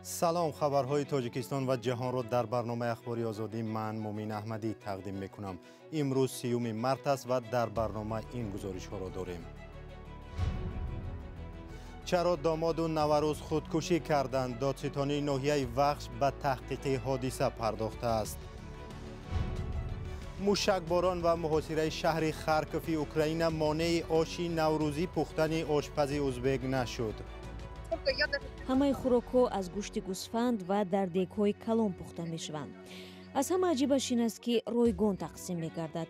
Салом, хабарҳои Тоҷикистон ва ҷаҳонро дар барномаи Ахбори Озодӣ ман Мумин Аҳмадӣ тақдим мекунам. Имрӯз 30 март аст ва дар барнома ин гузоришҳоро дорем. Чаро домоду наварӯз худкушӣ карданд? Додситонии ноҳияи Вахш ба таҳқиқи ҳодиса пардохтааст. Мушакборон ва муҳосираи шаҳри Харкови Украина монеи оши наврӯзӣ пухтани ошпази узбек нашуд. Ҳамаи хӯрокҳо аз гӯшти гӯсфанд ва дар дегҳои калон пухта мешаванд. Аз ҳама аҷибаш ин аст, ки ройгон тақсим мегардад.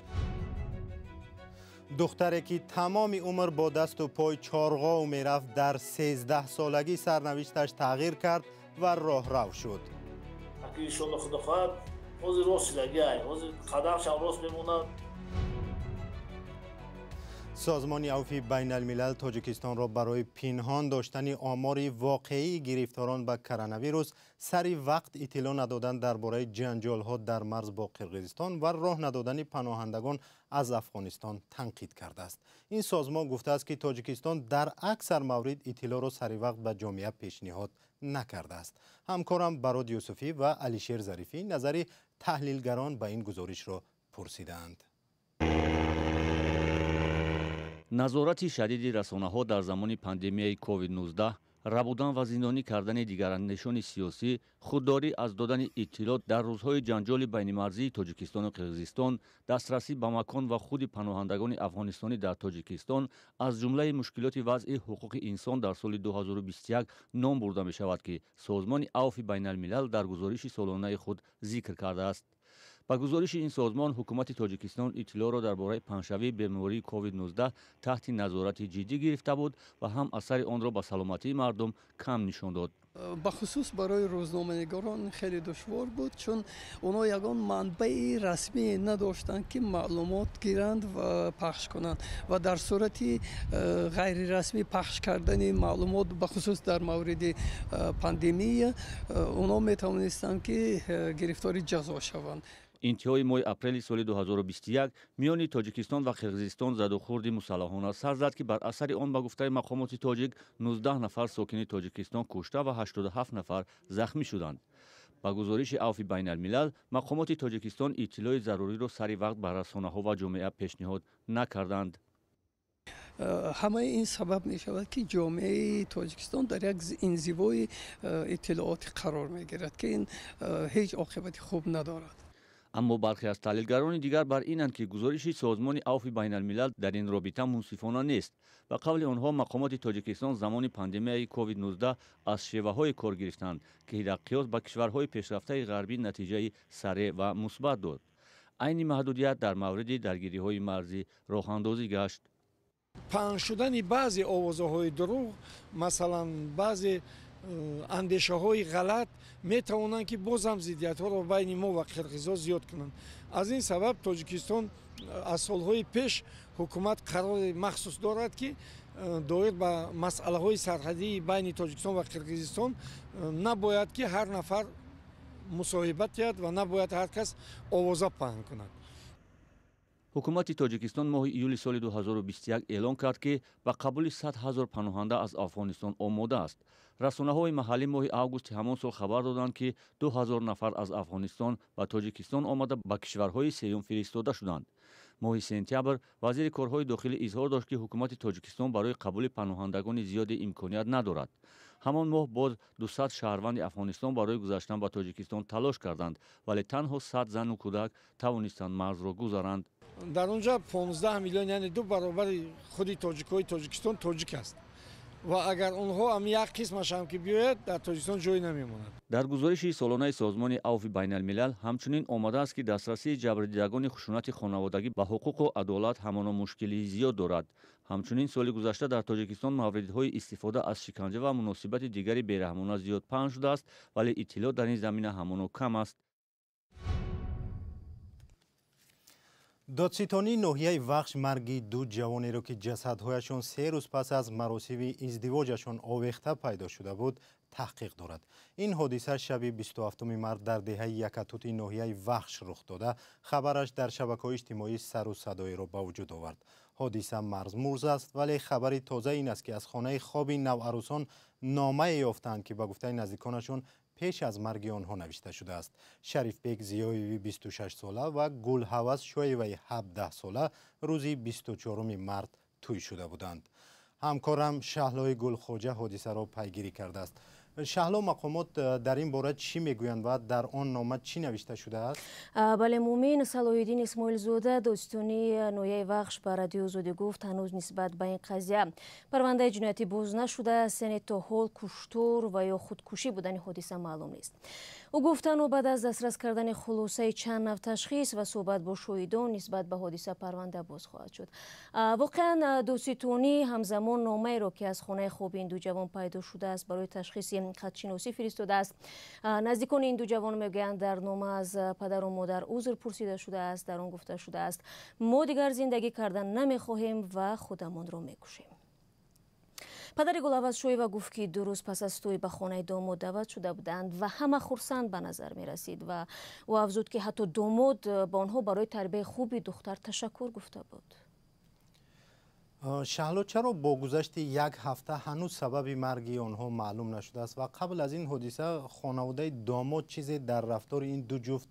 Духтаре ки тамоми умр бо дасту пой чорғов мерафт, дар 13 солагӣ сарнавишташ тағйир кард ва роҳрав шуд. Иншолло худо хоҳад, ҳозир рост шудагиай, ҳозир қадамшам рост мемонад. Созмони Авфи Байналмилал Тоҷикистонро барои пинҳон доштани омори воқеии гирифторон ба коронавирус, сари вақт иттилоъ надодан дар бораи ҷанҷолҳо дар марз бо Қирғизистон ва роҳ надодани паноҳандагон аз Афғонистон танқид кардааст. Ин созмон гуфтааст, ки Тоҷикистон дар аксар маврид иттилоъро сари вақт ба ҷомеа пешниҳод накардааст. Ҳамкорам Барод Юсуфӣ ва Алишер Зарифӣ назари таҳлилгарон ба ин гузоришро пурсидаанд. Назорати шадиди расонаҳо дар замони пандемияи COVID-19, рабудан ва зиндонӣ кардани дигарандешони сиёсӣ, худдорӣ аз додани иттилоъ дар рӯзҳои ҷанҷоли байнимарзии Тоҷикистону Қирғизистон, дастрасӣ ба макон ва худи паноҳандагони афғонистонӣ дар Тоҷикистон аз ҷумлаи мушкилоти вазъи ҳуқуқи инсон дар соли 2021 ном бурда мешавад, ки Созмони Авфи Байналмилал дар гузориши солонаи худ зикр кардааст. Ба гузориши ин созмон, ҳукумати Тоҷикистон иттилоъро дар бораи паҳншавии бемории COVID-19 таҳти назорати ҷиддӣ гирифта буд ва ҳам асари онро ба саломатии мардум кам нишон дод. Бахусус барои рӯзноманигорон хеле душвор буд, чун онҳо ягон манбаи расмӣ надоштанд, ки маълумот гиранд ва пахш кунанд, ва дар сурати ғайрирасмӣ пахш кардани маълумот, бахусус дар мавриди пандемия, онҳо метавонистанд, ки гирифтори ҷазо шаванд. Интиҳои моҳи апрели соли 2021 миёни Тоҷикистон ва Қирғизистон задухӯрди мусаллаҳона сар зад, ки бар асари он, ба гуфтаи мақомоти тоҷик, 19 нафар сокини Тоҷикистон кушта ва 87 нафар захмӣ шуданд. Ба гузориши Авфи Байналмилал, мақомоти Тоҷикистон иттилои заруриро сари вақт ба расонаҳо ва ҷомеа пешниҳод накарданд. Ҳамаи ин сабаб мешавад, ки ҷомеаи Тоҷикистон дар як инзивои иттилоотӣ қарор мегирад, ки ин ҳеҷ оқибати хуб надорад. Аммо бархе аз таҳлилгарони дигар бар инанд, ки гузориши Созмони Авфи Байналмилал дар ин робита мунсифона нест. Ба қавли онҳо, мақомоти Тоҷикистон замони пандемияи COVID-19 аз шеваҳое кор гирифтанд, ки дар қиёс ба кишварҳои пешрафтаи ғарбӣ натиҷаи сареъ ва мусбат дод. Айни маҳдудият дар мавриди даргириҳои марзӣ роҳандозӣ гашт. Паҳн шудани баъзе овозаҳои дурӯғ, масалан баъзе андешаҳои ғалат метавонанд, ки боз ҳам зиддиятҳоро байни мо ва қирғизҳо зиёд кунанд. Аз ин сабаб Тоҷикистон аз солҳои пеш ҳукумат қарори махсус дорад, ки доир ба масъалаҳои сарҳадии байни Тоҷикистон ва Қирғизистон набояд, ки ҳар нафар мусоҳиба диҳад ва набояд ҳар кас овоза паҳн кунад. Ҳукумати Тоҷикистон моҳи июли соли 2021 эълон кард, ки ба қабули 100 ҳазор паноҳанда аз Афғонистон омода аст. Расонаҳои маҳаллӣ моҳи августи ҳамон сол хабар доданд, ки 2000 нафар аз Афғонистон ба Тоҷикистон омада, ба кишварҳои сеюм фиристода шуданд. Моҳи сентябр вазири корҳои дохилӣ изҳор дошт, ки ҳукумати Тоҷикистон барои қабули паноҳандагони зиёде имконият надорад. Ҳамон моҳ боз 200 шаҳрванди Афғонистон барои гузаштан ба Тоҷикистон талош карданд, вале танҳо 100 зану кӯдак тавонистанд марзро гузаранд. Дар онҷа 15 миллион, яъне ду баробари худи тоҷикҳои Тоҷикистон тоҷик аст, ва агар онҳо ҳам як қисмашам ки биёяд, дар Тоҷикистон ҷой намемонад. Дар гузориши солонаи Созмони Авфи Байналмилал ҳамчунин омадааст, ки дастрасии ҷабрдидагони хушунати хонаводагӣ ба ҳуқуқу адолат ҳамоно мушкилии зиёд дорад. Ҳамчунин соли гузашта дар Тоҷикистон мавридҳои истифода аз шиканҷа ва муносибати дигари бераҳмона зиёд паҳн шудааст, вале иттилоъ дар ин замина ҳамоно кам аст. Додситонии ноҳияи Вахш марги ду ҷавонеро, ки ҷасадҳояшон 3 рӯз пас аз маросими издивоҷашон овехта пайдо шуда буд, таҳқиқ дорад. Ин ҳодиса шаби 27 март дар деҳаи Якатути ноҳияи Вахш рух дода, хабараш дар шабакаҳои иҷтимоӣ сару садоеро ба вуҷуд овард. Ҳодиса мармуз аст, вале хабари тоза ин аст, ки аз хонаи хоби наварӯсон номае ёфтанд, ки ба гуфтаи наздиконашон пеш аз марги онҳо навишта шудааст. Шарифбек Зиёеви 26 сола ва Гулҳавас Шоеваи 17 сола рӯзи 24 март тӯй шуда буданд. Ҳамкорам Шаҳлои Гулхоҷа ҳодисаро пайгирӣ кардааст. Шаҳло, мақомот дар ин бора чӣ мегӯянд ва дар он нома чӣ навишта шудааст? Бале, Мумин. Салоҳиддин Исмоилзода, додситонии ноҳияи Вахш, ба Радиои Озодӣ гуфт, ҳанӯз нисбат ба ин қазия парвандаи ҷиноятӣ боз нашудааст, яъне то ҳол куштор ва ё худкушӣ будани ҳодиса маълум нест. Ӯ гуфт, танҳо баъд аз дастрас кардани хулосаи чанд нав ташхис ва суҳбат бо шоҳидон нисбат ба ҳодиса парванда боз хоҳад шуд. Воқеан, додситонӣ ҳамзамон номаеро, ки аз хонаи хоби ин ду ҷавон пайдо шудааст, барои ташхиси хатшиносӣ фиристодааст. Наздикони ин ду ҷавон мегӯянд, дар нома аз падару модар узр пурсида шудааст. Дар он гуфта шудааст: «Мо дигар зиндагӣ кардан намехоҳем ва худамонро мекушем». Падари Гулҳавас Шоева гуфт, ки 2 рӯз пас аз тӯй ба хонаи домод даъват шуда буданд ва ҳама хурсанд ба назар мерасид. Ва ӯ афзуд, ки ҳатто домод ба онҳо барои тарбияи хуби духтар ташаккур гуфта буд. Шаҳло, чаро бо гузашти як ҳафта ҳанӯз сабаби марги онҳо маълум нашудааст ва қабл аз ин ҳодиса хонаводаи домод чизе дар рафтори ин ду ҷуфт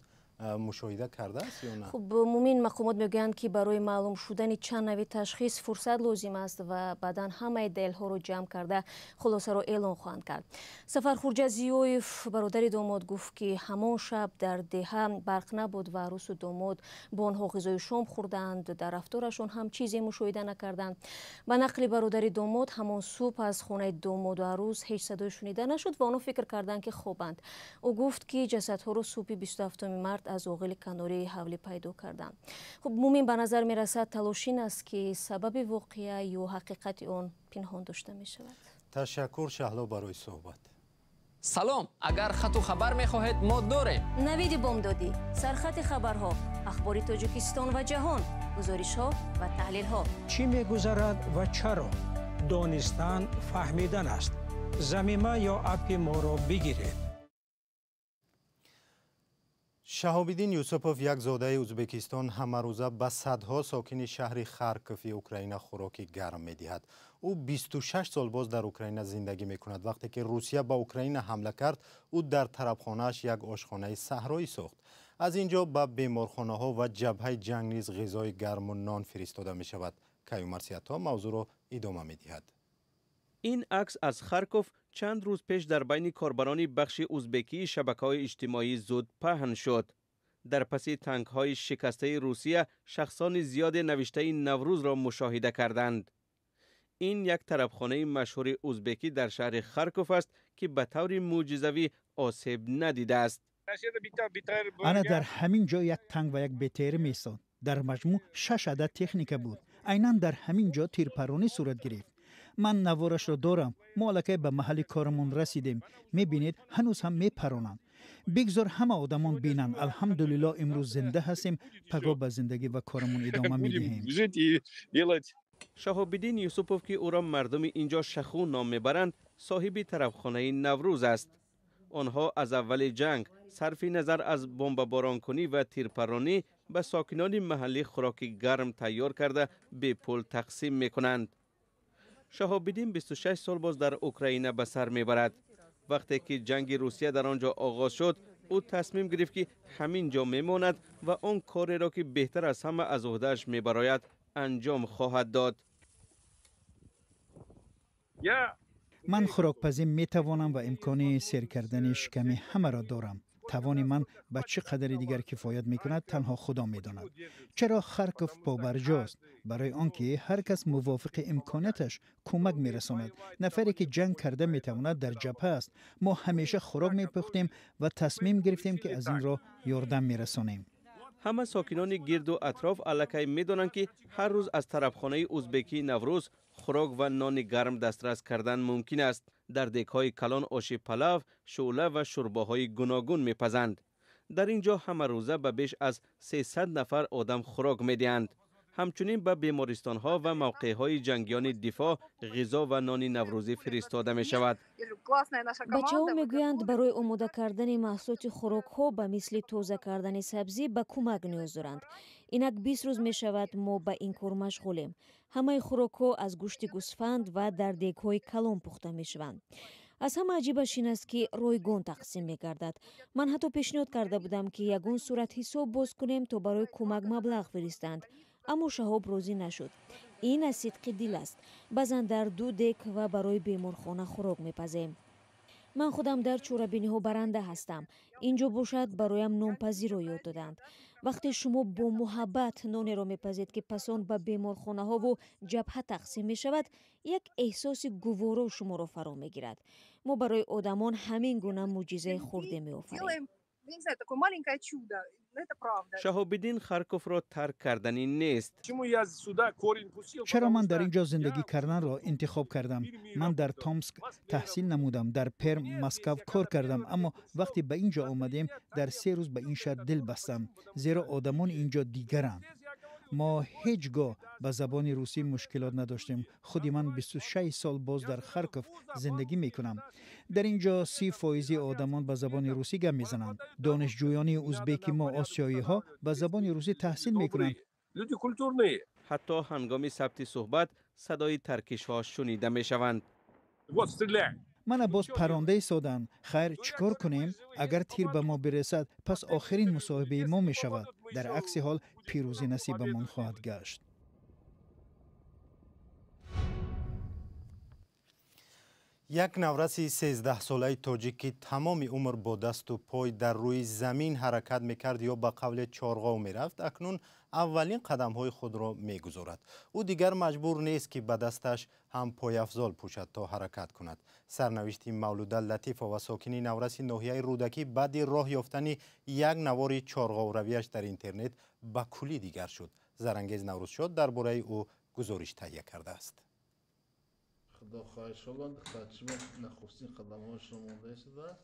мушоҳида кардааст ё на? Хуб, Мумин, мақомот мегӯянд, ки барои маълум шудани чанд нави ташхис фурсат лозим аст ва баъдан ҳамаи далелҳоро ҷамъ карда, хулосаро эълон хоҳанд кард. Сафархурҷа Зиёев, бародари домод, гуфт, ки ҳамон шаб дар деҳа барқ набуд ва арӯсу домод бо онҳо ғизои шом хӯрданд. Дар рафторашон ҳам чизе мушоҳида накарданд. Ба нақли бародари домод, ҳамон субҳ аз хонаи домоду арӯс ҳеҷ садое шунида нашуд ва онҳо фикр карданд, ки хобанд. Ӯ гуфт, ки ҷасадҳоро субҳи 27 март аз оғили канории ҳавлӣ пайдо карданд. Хуб, Мумин, ба назар мерасад, талош ин аст, ки сабаби воқеа ё ҳақиқати он пинҳон дошта мешавад. Ташаккур, Шаҳло, барои суҳбат. Салом! Агар хату хабар мехоҳед, мо дорем. Навиди бомдодӣ, сархати хабарҳо, ахбори Тоҷикистон ва ҷаҳон, гузоришҳо ва таҳлилҳо. Чӣ мегузарад ва чаро? Донистан фаҳмидан аст. Замима ё аппи моро бигиред. Шаҳобиддин Юсупов, як зодаи Ӯзбекистон, ҳамарӯза ба садҳо сокини шаҳри Харкови Украина хӯроки гарм медиҳад. Ӯ 26 сол боз дар Украина зиндагӣ мекунад. Вақте ки Русия ба Украина ҳамла кард, ӯ дар тарабхонааш як ошхонаи саҳроӣ сохт. Аз ин ҷо ба беморхонаҳо ва ҷабҳаи ҷанг низ ғизои гарму нон фиристода мешавад. Каюмарс Ато мавзӯъро идома медиҳад. Ин акс аз Харков чанд рӯз пеш дар байни корбарони бахши узбекии шабакаҳои иҷтимоӣ зуд паҳн шуд. Дар паси танкҳои шикастаи Русия шахсони зиёде навиштаи Наврӯзро мушоҳида карданд. Ин як тарабхонаи машҳури узбекӣ дар шаҳри Харков аст, ки ба таври мӯъҷизавӣ осеб надидааст. Ана дар ҳамин ҷо як танк ва як БТР меистод. Дар маҷмӯъ шаш адад техника буд. Айнан дар ҳамин ҷо тирпаронӣ сурат гирифт. Ман наворашро дорам. Мо аллакай ба маҳалли корамон расидем. Мебинед, ҳанӯз ҳам мепаронанд. Бигзор ҳама одамон бинанд. Алҳамдулилло, имрӯз зинда ҳастем. Пагоҳ ба зиндагӣ ва корамон идома медиҳем. Шаҳобиддин Юсупов, ки ӯро мардуми инҷо Шаху ном мебаранд, соҳиби тарабхонаи Наврӯз аст. Онҳо аз аввали ҷанг, сарфи назар аз бомбаборонкунӣ ва тирпаронӣ, ба сокинони маҳаллӣ хӯроки гарм тайёр карда, бепул тақсим мекунанд. Шаҳобиддин 26 сол боз дар Украина ба сар мебарад. Вақте ки ҷанги Русия дар он ҷо оғоз шуд, ӯ тасмим гирифт, ки ҳамин ҷо мемонад ва он кореро, ки беҳтар аз ҳама аз уҳдааш мебарояд, анҷом хоҳад дод. Ман хӯрокпазӣ метавонам ва имкони сер кардани шиками ҳамаро дорам. Тавони ман ба чӣ қадари дигар кифоят мекунад, танҳо Худо медонад. Чаро Харков побарҷост? Барои он ки ҳар кас мувофиқи имконияташ кӯмак мерасонад. Нафаре, ки ҷанг карда метавонад, дар ҷабҳа аст. Мо ҳамеша хӯрок мепухтем ва тасмим гирифтем, ки аз ин роҳ ёрдам мерасонем. Ҳама сокинони гирду атроф аллакай медонанд, ки ҳар рӯз аз тарабхонаи узбекии Наврӯз хӯрок ва нони гарм дастрас кардан мумкин аст. Дар дегҳои калон оши палав, шӯъла ва шӯрбоҳои гуногун мепазанд. Дар ин ҷо ҳамарӯза ба беш аз 300 нафар одам хӯрок медиҳанд. Ҳамчунин ба бемористонҳо ва мавқеъҳои ҷангиёни дифоъ ғизо ва нони наврӯзӣ фиристода мешавад. Бачаҳо мегӯянд, барои омода кардани маҳсулоти хӯрокҳо, ба мисли тоза кардани сабзӣ, ба кӯмак ниёз доранд. Инак 20 рӯз мешавад мо ба ин кор машғулем. Ҳамаи хӯрокҳо аз гӯшти гӯсфанд ва дар дегҳои калон пухта мешаванд. Аз ҳама аҷибаш ин аст, ки ройгон тақсим мегардад. Ман ҳатто пешниҳод карда будам, ки ягон суратҳисоб боз кунем, то барои кӯмак маблағ фиристанд, аммо Шаҳоб розӣ нашуд. Ин аз сидқи дил аст. Баъзан дар 2 дек ва барои беморхона хӯрок мепазем. Ман худам дар чорабиниҳо баранда ҳастам. Ин ҷо бошад бароям нонпазиро ёд доданд. Вақте шумо бо муҳаббат нонеро мепазед, ки пас он ба беморхонаҳову ҷабҳа тақсим мешавад, як эҳсоси гуворо шуморо фаро мегирад. Мо барои одамон ҳамин гуна мӯъҷизаи хурде меофарем. Шаҳобиддин Харковро тарк карданӣ нест. Чаро ман дар ин ҷо зиндагӣ карданро интихоб кардам? Ман дар Томск таҳсил намудам, дар Перм, Москав кор кардам, аммо вақте ба ин ҷо омадем, дар 3 рӯз ба ин шаҳр дил бастам, зеро одамони ин ҷо дигаранд. Мо ҳеҷ гоҳ ба забони русӣ мушкилот надоштем. Худи ман 26 сол боз дар Харков зиндагӣ мекунам. Дар ин ҷо 30% одамон ба забони русӣ гап мезананд. Донишҷӯёни узбеки мо, осиёиҳо, ба забони русӣ таҳсил мекунанд. Ҳатто ҳангоми сабти суҳбат садои таркишҳо шунида мешаванд. Мана боз парронда истоданд. Хайр, чӣ кор кунем? Агар тир ба мо бирасад, пас охирин мусоҳибаи мо мешавад. Дар акси ҳол пирӯзӣ насибамон хоҳад гашт. Як навраси 13-солаи тоҷик, ки тамоми умр бо дасту пой дар рӯи замин ҳаракат мекард ё ба қавле чорғов мерафт, акнун аввалин қадамҳои худро мегузорад. Ӯ дигар маҷбур нест, ки ба дасташ ҳам пойафзол пӯшад то ҳаракат кунад. Сарнавишти Мавлуда Латифова, сокини навраси ноҳияи Рӯдакӣ, баъди роҳ ёфтани як навори чорғовравиаш дар интернет ба куллӣ дигар шуд. Зарангез Наврӯзшод дар бораи ӯ гузориш таҳия кардааст. Худо хоҳишолон духтарчима нахустин қадамҳояшро монда истодааст.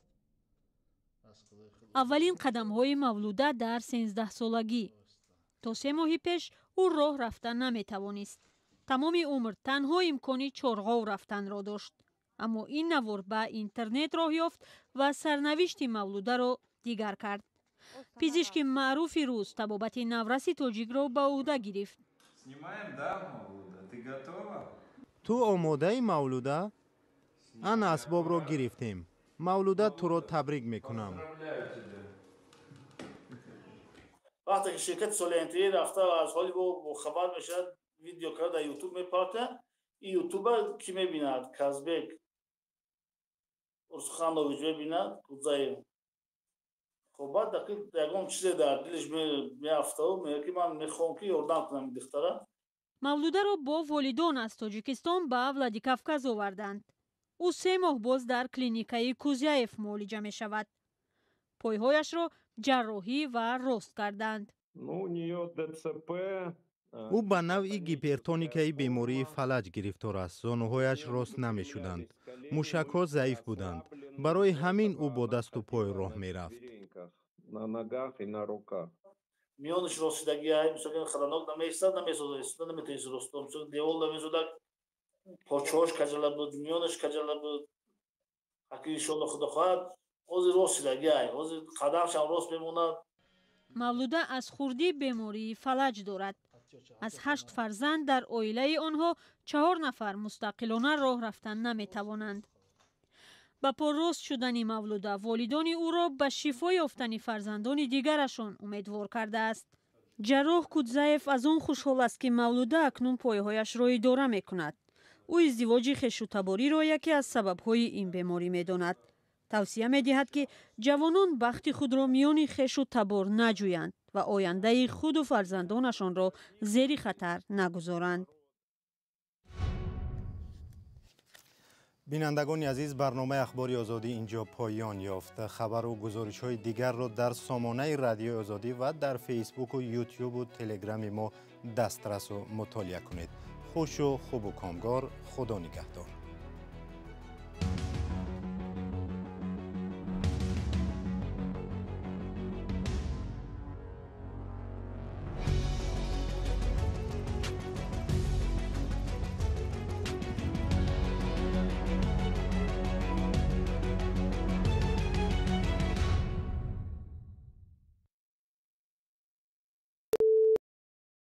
Аввалин қадамҳои Мавлуда дар 13-солагӣ. То 3 моҳи пеш ӯ роҳ рафта наметавонист. Тамоми умр танҳо имкони чорғов рафтанро дошт. Аммо ин навор ба интернет роҳ ёфт ва сарнавишти Мавлударо дигар кард. Пизишки маъруфи рӯз табобати навраси тоҷикро ба ӯҳда гирифт. Ту омодаи, Мавлуда? Ана асбобро гирифтем. Мавлуда, туро табрик мекунам. Вақте ки ширкати Солиянтии рафта аз ҳоли бохабар мешавад, видео карда дар Ютуб мепартад. Ин Ютуба кӣ мебинад? Казбек Урсуханович мебинад, Кудзаев. Хоб, баъд ягон чизе дар дилаш меафтаву мегӯяд, ки ман мехоҳам, ки ёрдам кунам ин духтара. Мавлударо бо волидон аз Тоҷикистон ба Владикавказ оварданд. Ӯ 3 моҳ боз дар клиникаи Кузяев муолиҷа мешавад. Пойҳояшро ҷарроҳӣ ва рост карданд. Ӯ ба навъи гипертоникаи бемории фалаҷ гирифтор аст. Зонуҳояш рост намешуданд, мушакҳо заиф буданд. Барои ҳамин ӯ бо дасту пой роҳ мерафт. Миёнаш ростидагиай, мисол хаданок намеистад, намесозад, истода наметавонист рост, мисол девол намезодак, почоаш каҷала буд, миёнаш каҷала буд. Аки иншоалло худо хоҳад, ҳозир ростидагиай, ҳозир қадамшам рост мемонад. Мавлуда аз хурдӣ бемории фалаҷ дорад. Аз 8 фарзанд дар оилаи онҳо 4 нафар мустақилона роҳ рафтан наметавонанд. Ба по рост шудани Мавлуда волидони ӯро ба шифо ёфтани фарзандони дигарашон умедвор кардааст. Ҷарроҳ Кудзаев аз он хушҳол аст, ки Мавлуда акнун пойҳояшро идора мекунад. Ӯ издивоҷи хешутабориро яке аз сабабҳои ин беморӣ медонад. Тавсия медиҳад, ки ҷавонон бахти худро миёни хешу табор наҷӯянд ва ояндаи худу фарзандонашонро зери хатар нагузоранд. Бинандагони азиз, барномаи Ахбори Озодӣ инҷо поён ёфт. Хабару гузоришҳои дигарро дар сомонаи Радиои Озодӣ ва дар Фейсбуку, Ютюбу Телеграми мо дастрасу мутолиа кунед. Хушу хубу комгор, Худо нигаҳдор.